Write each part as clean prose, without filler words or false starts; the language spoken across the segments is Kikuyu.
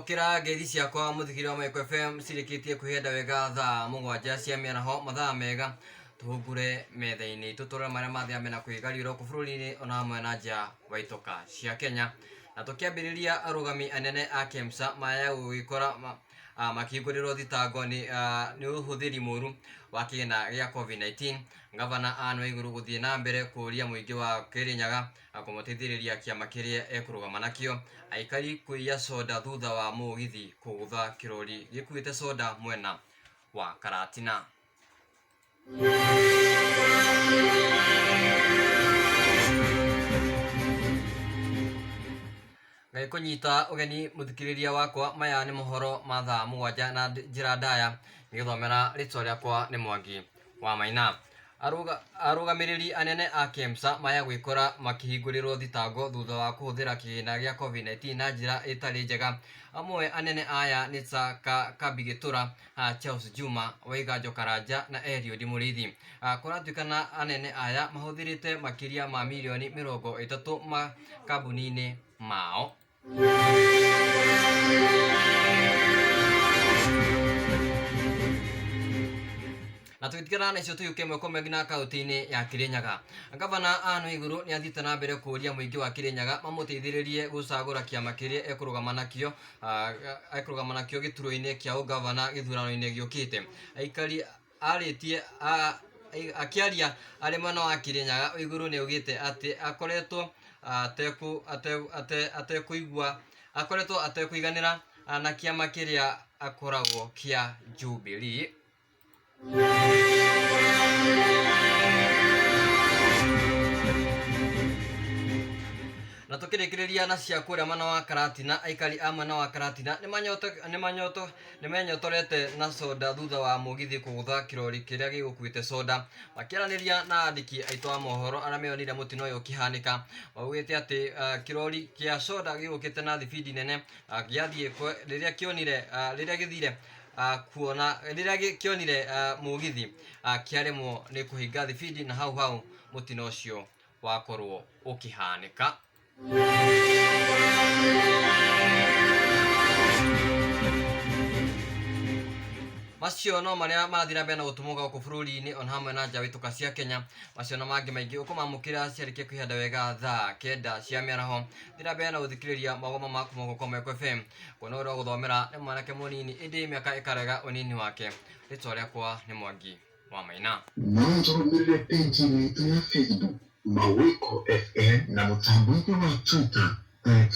Amũkĩra ngeithi ciakwa mũthikĩria wa Maiko FM cirĩkĩtie kwĩhenda wega thaa 7 cia mĩaraho, mathaa mega tũhungure metha-inĩ itũ tũrore marĩa mathĩa mena kwĩgariũra gũkũ bũrũri-inĩ ona hamwe na nja wa itoka cia Kenya. Na tũkĩambĩrĩria arũgami anene a KEMSA maya gũgĩkora makĩhingũrĩrwo thitango nĩ nĩ ũhũthĩri mũru wa kĩgĩna gĩa COVID-19. Ngavana Anne Waiguru gũthiĩ na mbere kũria mũingĩ wa Kĩrĩnyaga kũmũteithĩrĩria kĩama kĩrĩa ekũrũgama nakĩo. Aikari kũiya soda thutha wa mũgithi kũgũtha kĩrori gĩkuĩte soda mwena wa Karatina. Ngagĩkũnyita ũgeni mũthikĩrĩria wakwa, maya nĩ mohoro ma thaa 7 na njĩra ndaya, ngĩgũthomera rĩtwa rĩakwa nĩ Mwangi wa Maina. Arũgamĩrĩri anene a Kemsa maya gwĩkora makĩhingũrĩrwo thitango thutha wa kũhũthĩra kĩgĩna gĩa Covid-19 na njĩra ĩtarĩ njega. Amwe anene aya nĩ ta Kambi Gĩtũra, Charles Juma, Waiganjo Karanja na Eliud Mũrĩithi. Kũratuĩkana anene aya mahũthĩrĩte makĩria ma mirioni 30 makambuni-inĩ mao. Na tũgĩtigana na icio tũyũke ĩmwe kwa ĩmwe nginya kaũntĩ-inĩ ya Kĩrĩnyaga. Gavana Anne Waiguru nĩ athiĩte na mbere kũria mũingĩ wa Kĩrĩnyaga mamũteithĩrĩrie gũcagũra kĩama kĩrĩa ekũrũgama nakĩo ekũrũgama nakĩo gĩturwa-inĩ kĩa ũgavana gĩthurano-inĩ gĩũkĩte. Aikari arĩtie akĩaria arĩ mwena wa Kĩrĩnyaga, Waiguru nĩ augĩte atĩ akoretwo atekũigua akoretwo atekũiganĩra na kĩama kĩrĩa akoragwo kĩa Jubilee. Na tũkĩrĩkĩrĩria na cia kũrĩa mwena wa Karatina, aikari a mwena wa Karatina nĩmenyotorete na soda thutha wa mũgithi kũgũtha kĩrori kĩrĩa gĩgũkuĩte soda. Makĩaranĩria na andĩki aitũ a mohoro arĩa meyonire mũtino ũyũ ũkĩhanĩka, maugĩte atĩ kĩrori kĩa soda gĩgũkĩte na thibindi nene gĩathiĩ rĩrĩa kĩonire rĩrĩa gĩthire kuona rĩrĩa kĩonire mũgithi kĩaremwo nĩ kũhinga thibindi na hau hau mũtino ũcio wakorwo ũkĩhanĩka. Macio no marĩa marathiĩ na mbere na gũtũmũka gũkũ bũrũri-inĩ ona hamwe na nja wĩtũka cia Kenya. Macio na mangĩ maingĩ ũkũmamũkĩra ciarĩkia kwĩhanda wega thaa 9 cia mĩaraho. Thiĩ na mbere na gũthikĩrĩria magoma ma kuma gũkũ Meko FM. Kuona ũrĩa ũgũthomera nĩ mwanake mũnini ĩndĩ mĩaka ĩkarega ũnini wake. Rĩtwa rĩakwa nĩ Mwangi wa Maina. No ũtũrũmĩrĩre page-inĩ itũ ya Facebook Mawĩko FM na mũtambo-inĩ wa Twitter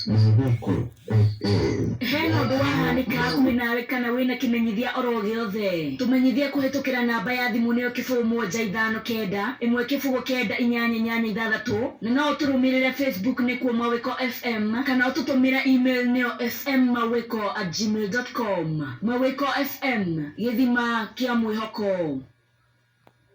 @MawĩkoFM. Hena ũndũ wahanĩka hakuhĩ nawe kana wĩna kĩmenyithia oro gĩothe? Tũmenyithie kũhĩtũkĩra namba ya thimũ nĩyo 0 7 5 9 1 0 9 8 8 6 na no ũtũrũmĩrĩre Facebook nĩkuo Mawĩko FM kana ũtũtũmĩre email nĩyo fmmawĩko@gmail.com. Mawĩko FM, gĩthima kĩa mwĩhoko.